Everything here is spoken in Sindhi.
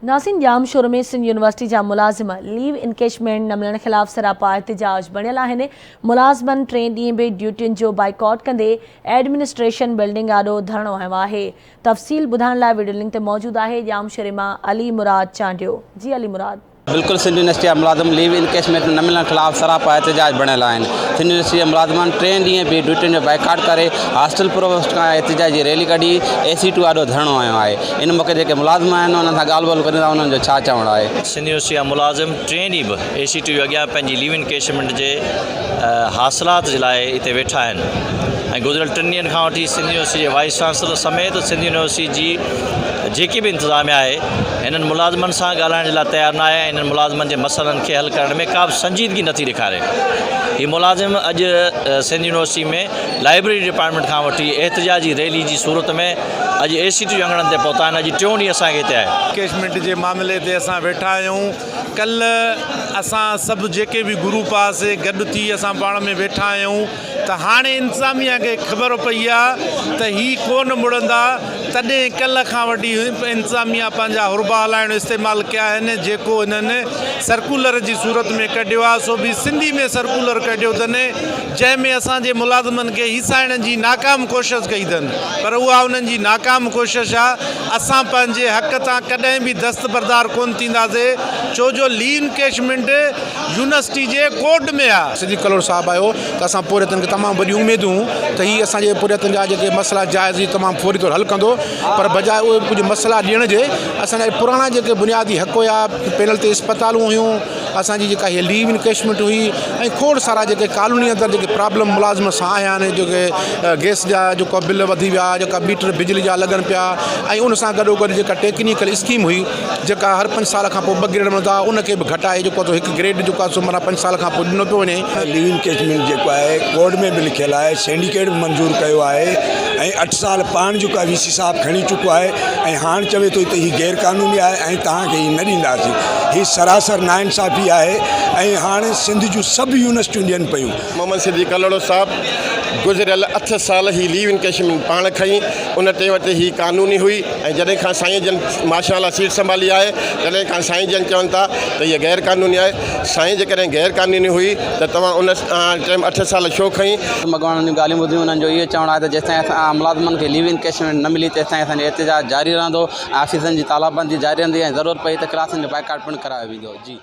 ناظرين ڄامشورو ۾ سنڌ يونيورسٽي جا ملازم ليو انڪيشمينٽ نه ملڻ خلاف سراپا احتجاج بڻيل آهن، ملازمن ٽئين ڏينهن به ڊيوٽين جو بائيڪاٽ ڪندي ايڊمنسٽريشن بلڊنگ آڏو ڌرڻو هنيو آهي، تفصيل ٻڌائڻ لاء وڊيو لنڪ تي موجود آهي ڄامشوري مان علي مراد چانڊيو جي علي مراد. بلڪل سنڌ يونيورسٽي جا ملازم ليو انڪيشمينٽ نه ملڻ خلاف سراپا احتجاج بڻيل آهن، سنڌ يونيورسٽي جي ملازمن ٽئين ڏينهن به ڊيوٽين جو بائيڪاٽ ڪري هاسٽل پرووسٽ کان احتجاجي ريلي ڪڍي اي سي ٽو آڏو ڌرڻو هنيو آهي، ان موقعي تي جيڪي ملازم آهن انهن سان ڳالهه ٻولهه ڪريون ٿا انهن جو ڇا چوڻ آهي. سنڌ يونيورسٽي جا ملازم ٽئين ڏينهن به اي سي ٽي يو اڳيان پنهنجي ليو انڪيشمينٽ جي حاصلات جي لاء اتي ويٺا آهن ۽ گذريل ٽن ڏينهن کان وٺي سنڌ يونيورسٽي جي وائيس چانسلر سميت سنڌ يونيورسٽي جي جيڪي به انتظاميا آهي هنن ملازمن سان ڳالهائڻ جي لاء تيار ناهي ۽ هنن ملازمن جي مسئلن کي حل ڪرڻ ۾ ڪا به سنجيدگي نٿي ڏيکاري هي ملازم اڄ سنڌ يونيورسٽي ۾ لائبريري ڊپارٽمينٽ کان وٺي احتجاجي ريلي جي صورت ۾ اڄ اي سي ٽي اڱڻن تي پهتا آهن اڄ ٽيون ڏينهن اسان کي هتي آهي. ڪيشمينٽ جي معاملي تي اسان ويٺا آهيون ڪلهه اسان سڀ جيڪي به گروپ آ سي گڏ ٿي اسان پاڻ ۾ ويٺا آهيون ته هاڻي انتظاميا کي خبر پئي آ ته هي ڪونه مڙندا تڏهن ڪلهه کان وٺي انتظاميا پنهنجا حربا هلائڻ استعمال ڪيا آهن جيڪو هنن سرڪولر جي صورت ۾ ڪڍيو آهي سو به سنڌي ۾ سرڪولر ڪڍيو اٿن جنهن ۾ اسان جي ملازمن کي هيسائڻ جي ناڪام ڪوشش ڪئي اٿن پر اها انهن جي ناڪام ڪوشش آهي اسان پنهنجي حق تان ڪڏهن به دستبردار ڪونه ٿينداسي ڇو جو لي انڪيشمينٽ يونيورسٽي جي ڪوڊ ۾ آهي. صديق ڪلهوڙو صاحب آيو ته اسان پورهيتن کي تمام وڏيون اميدون هيون ته هي اسان جي پورهيتن جا جيڪي مسئلا جائز هي تمام فوري طور حل ڪندو پر بجاء اهي ڪجهه مسئلا ڏيڻ جي اسان جا پراڻا جيڪي بنيادي حق هيا پينل تي اسپتالون هيون اسان جي جيڪا هي ليو انڪيشمينٽ هئي ۽ کوڙ سارا جيڪي ڪالوني اندر جيڪي پرابلم ملازم سان آيا آهن جيڪي گئس جا جيڪو بل وڌي ويا جيڪا ميٽر بجلي جا لڳن پيا ۽ ان سان گڏو گڏ جيڪا ٽيڪنيڪل اسڪيم هئي جيڪا هر پنج سال کان پوء ٻه گريڊ ملندا هئا ان کي به گهٽائي جيڪو آهي سو هڪ گريڊ جيڪو آهي سو معنيٰ پنج سال کان پوء ڏنو پيو وڃي. ليو انڪيشمينٽ جيڪو آهي ڪورٽ ۾ به لکيل آهي سينڊيڪيٽ به منظور ڪيو آهي ۽ اٺ سال پاڻ جيڪو آهي وي سي صاحب کڻي چڪو آهي ۽ هاڻ چوي ٿو ته هي غير قانوني آهي ۽ توهان کي هي نه ڏينداسين هي سراسر ناانصافي آهي ۽ هاڻ سنڌ جون سڀ يونيورسٽيون ڏين پيون. محمد صديق ڪلهوڙو صاحب گذريل اٺ سال هي ليو انڪيشمينٽ پاڻ کنئي ان ٽيم تي هي قانوني هئي ۽ جڏهن کان سائين جن ماشاء الله سيٽ سنڀالي آهي تڏهن کان سائين جن چون ٿا ته هيء غير قانوني آهي سائين جيڪڏهن غير قانوني هئي ته توهان ان ٽيم اٺ سال ڇو کنئي. اڳواڻن جون ڳالهيون ٻڌيون انهن جو اهو چوڻ آهي ته جيستائين اسان ملازمن کي ليو انڪيشمينٽ نه ملي تيستائين اسان جو احتجاج جاري رهندو ۽ آفيسن جي تالابندي جاري رهندي ۽ ضرورت پئي ته ڪلاسن جو بائيڪاٽ پڻ ڪرايو ويندو جي.